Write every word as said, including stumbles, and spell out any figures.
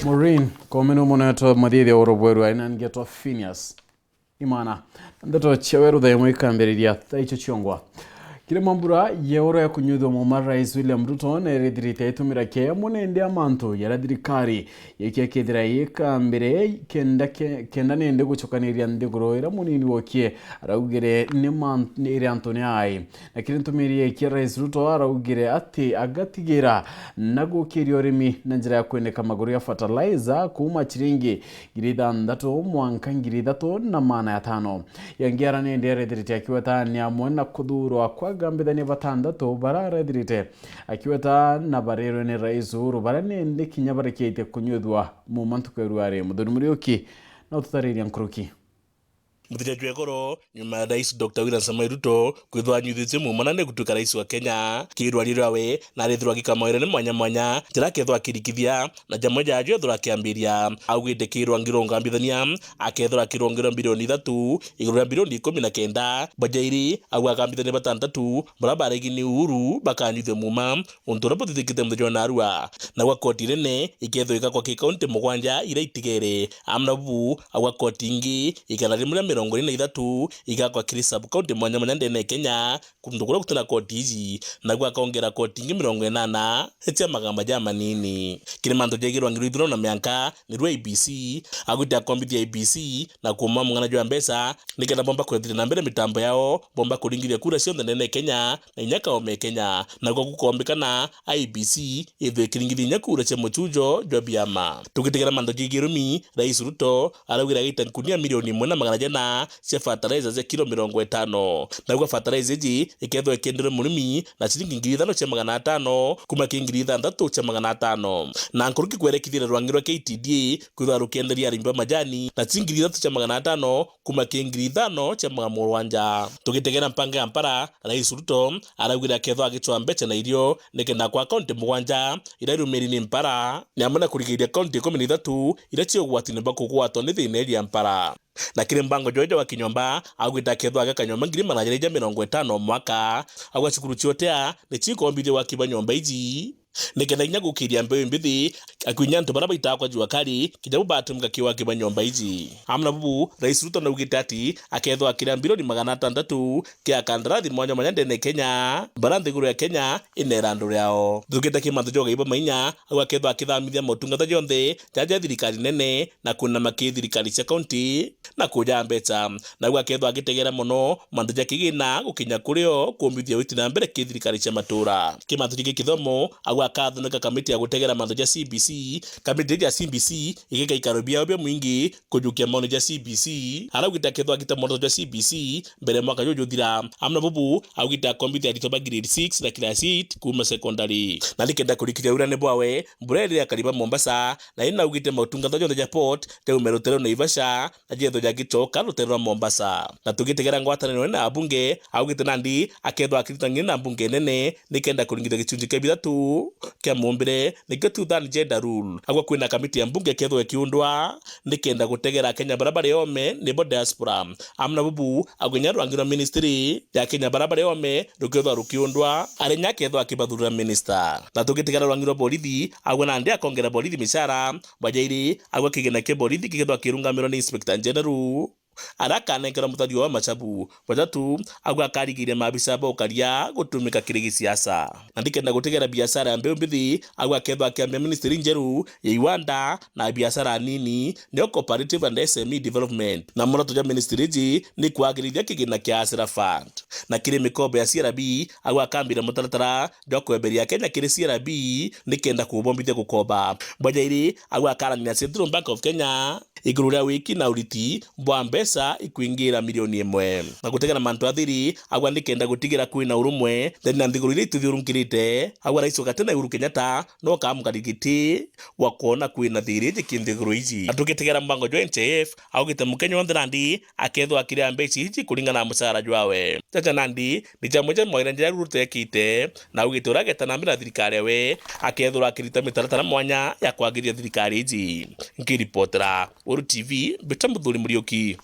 Maureen, komenu munetwa mathithi ya urubweru aina ngetwa Phineas. Imana. Ndeto cia weru thaa imwe ikambiriria thaa icio ciongwa. Kiri mambura ya oro ya kunyuthua muma Rais William Ruto nerithirite itumira kiaya muno indi ya mantu yaria thirikari ikia kethira ikambire kenda ke-, kenda nende gucukaniria nthiguru iria munini wokie araugire ni man-, ni iri antu ni ai. Na kiri ntumiri ikia Rais Ruto araugire ati agatigira na gukiria urimi na njira ya kwendeka maguru ya fertilizer kuuma ciringi ngiri ithanthatu mwanka ngiri ithatu na maana ya tano. Yangi ara nindi arethirite akiweta ni amwe na kuthurwa kwa agambithania batantatu bara arethirite akiweta na barirwe ni Rais Uhuru, bara nindi kinya bareketie kunyuthua muma ntuku ya ruari. Muthuri Muriuki na ututariria nkuruki. Muthenya jwa igoro, nyuma ya Rais Doctor William Samoei Ruto kwithwa anyuithitie muma na ni gutuika rais wa Kenya, kirwari rwawe na arethirwa agikamaira ni mwanya mwanya njira akethwa akirikithia, na jamwe jajo ethirwa akiambiria. Augite kirwa ngiro ngambithania akethirwa akirwa ngiro mbirioni ithatu iguru ria mbirioni ikumi na kenda, bajairi au agambithania batantatu bara baregi ni Uhuru bakanyuithua muma untu uria buthithikite muthenya wa narua. Na gwa koti inene ikethwa igakwa ki kaunti mugwanja iria itigere, amwe na bubu agwa koti ingi igana rimwe ria mirongo iri na ithatu igakwa kiri sub county mwanya mwanya ndene ya Kenya, kuntu kuria gutina koti iji, naguo akongera koti ingi mirongo inana cia magamba ja manini. Kiri mantu jaigirwa ngiro ithurano na mianka, nirua I E B C, agwite akombithia I E B C na kuuma mung'ana jwa mbeca, nikenda bomba kwethira na mbere mitambo yao, bomba kuringithia kura cionthe ndene ya Kenya, na inya kaome Kenya. Naguo gukombikana I E B C ithwe ikiringithia inya kura cia muchujo jwa biama. Tugitegera mantu jigi irumi, Rais Ruto araugire agita nkunia milioni imwe na magana jana cia fertilizer cia kilo mirongo itano. Naguo fertilizer iji ikethwa ikienderwe murimi na ciringi ngiri ithano cia magana atano kuma ki ngiri ithanthatu cia magana atano. Na nkuruki kwerekithia rwangi rwa K T D A kwithwa rukienderia arimi ba majani na ciringi ngiri ithatu cia magana atano kuma ki ngiri ithano cia magana mugwanja. Tugitegera mpanga ya mpara, Rais Ruto araugire akethwa agicwa mbeca na irio nikenda kwa kaunti mugwanja iria irumiri ni mpara, ni amwe na kurigiria kaunti ikumi na ithatu iria ci ugwatine bwa kugwatwa ni thina iria mpara. Na kiri mbango jweja wa kinyomba, augite akethwa agaka nyomba ngiri magana jeri ja mirongo itano o mwaka, augwa cukuru ciotea ni cikombithia waki ba nyomba iji. Nikenda inya gukiria mbeu mbithi, akwinya antu bara baitaga kwa jua kali, kinya bo batumika ki waki ba nyomba iji. Amwe na bubu, Rais Ruto naugite ati akethwa akiria mbirioni magana atantatu kia kandarathi mwanya mwanya ndene Kenya, bara nthiguru ya Kenya inera andu riao. Thukite ki mantu joga ibo mainya, au akethwa akithamithia motungata jonthe jaja thirikari nene na kunama ki thirikari cia kaunti na kuja mbeca. Naguo akethwa agitegera mono mantu ja kigina gukinya kurio kumbithia witi na mbere ki thirikari cia matura. Ki mantu jingi kithomo, agu akathuneka kamiti ya gutegera mantu ja C B C. Kamiti ja C B C igika ikaro biao bia mwingi kujukia maoni ja C B C. Araugite akethwa agita moroto ja C B C mbere mwaka juju juthira. Amwe na bubu, augite akombithia aritwa ba grade six na class eight kuuma secondary. Na nikenda kurikithia wirane bwawe, mbura iri akari ba Mombasa, na inaugite mautungata jonthe ja port jaume rutere rwa Naivasha, na jetho jagicoka rutere rwa Mombasa. Na tugitegera ngwataniro na abunge, augite nandi akethwa akiruta ng'ina na mbunge nene nikenda kuringithia gicunji kia bithatu kia mumbire, nikio two third gender rule. Agwa kwina kamiti ya mbunge ikethwa ikiundwa nikenda gutegera Akenya bara bari ome, nibo diaspora. Amwe na bubu, agwinya rwangi rwa ministry ya Kenya bara bari ome rukethwa rukiundwa, arinya akethwa akibathurira minister. Na tugitegera rwangi rwa borithi, agwe nandi akongera borithi micara, Bajairi, agwe kigina kia borithi kigethwa kirungamirwa ni Inspector General, aria akanenkerwa muthario wa machabu. Bajatu, agwe akarigiria maabisa ba ukaria gutumika kiri gisiasa. Na ndikenda gutegera biashara ya mbeu mbithi, agwe akethwa akiambia ministry njeru ya iwanda na biashara nini, nio cooperative and S M E development. Na muoroto ja ministry iji ni kwagirithia kigina kia Hustler Fund. Na kiri mikobo ya C R B, agwe akambira mutaratara jwa kweberia Kenya kiri C R B nikenda kubombithia gukomba. Bwa jairi, agwe akarania na Central Bank of Kenya iguru ria wiki na uriti bwa mbeca ikwingira milioni imwe. Na gutegera mantu athiri, agwe nikenda gutigira kwina urumwe ndani na nthiguru iria ituthiurunkirite, agwe rais wa gatene Uhuru Kenyatta no kaamukari giti gwa kwona kwina thiri iji ki nthiguru iji. Na tugitegera mbango jwa N H I F, augite Mukenya wonthe nandi akethwa akiria mbeca iji kuringana na mucara jwawe. Jaja nandi ni jamwe ja mawira njeru rutekite, na augite uria ageta na mbere na thirikari yawe, akethirwa akirita mitaratara mwanya ya kwagirithia thirikari iji. Nkiripotera Weru T V, mbita Muthuri Muriuki.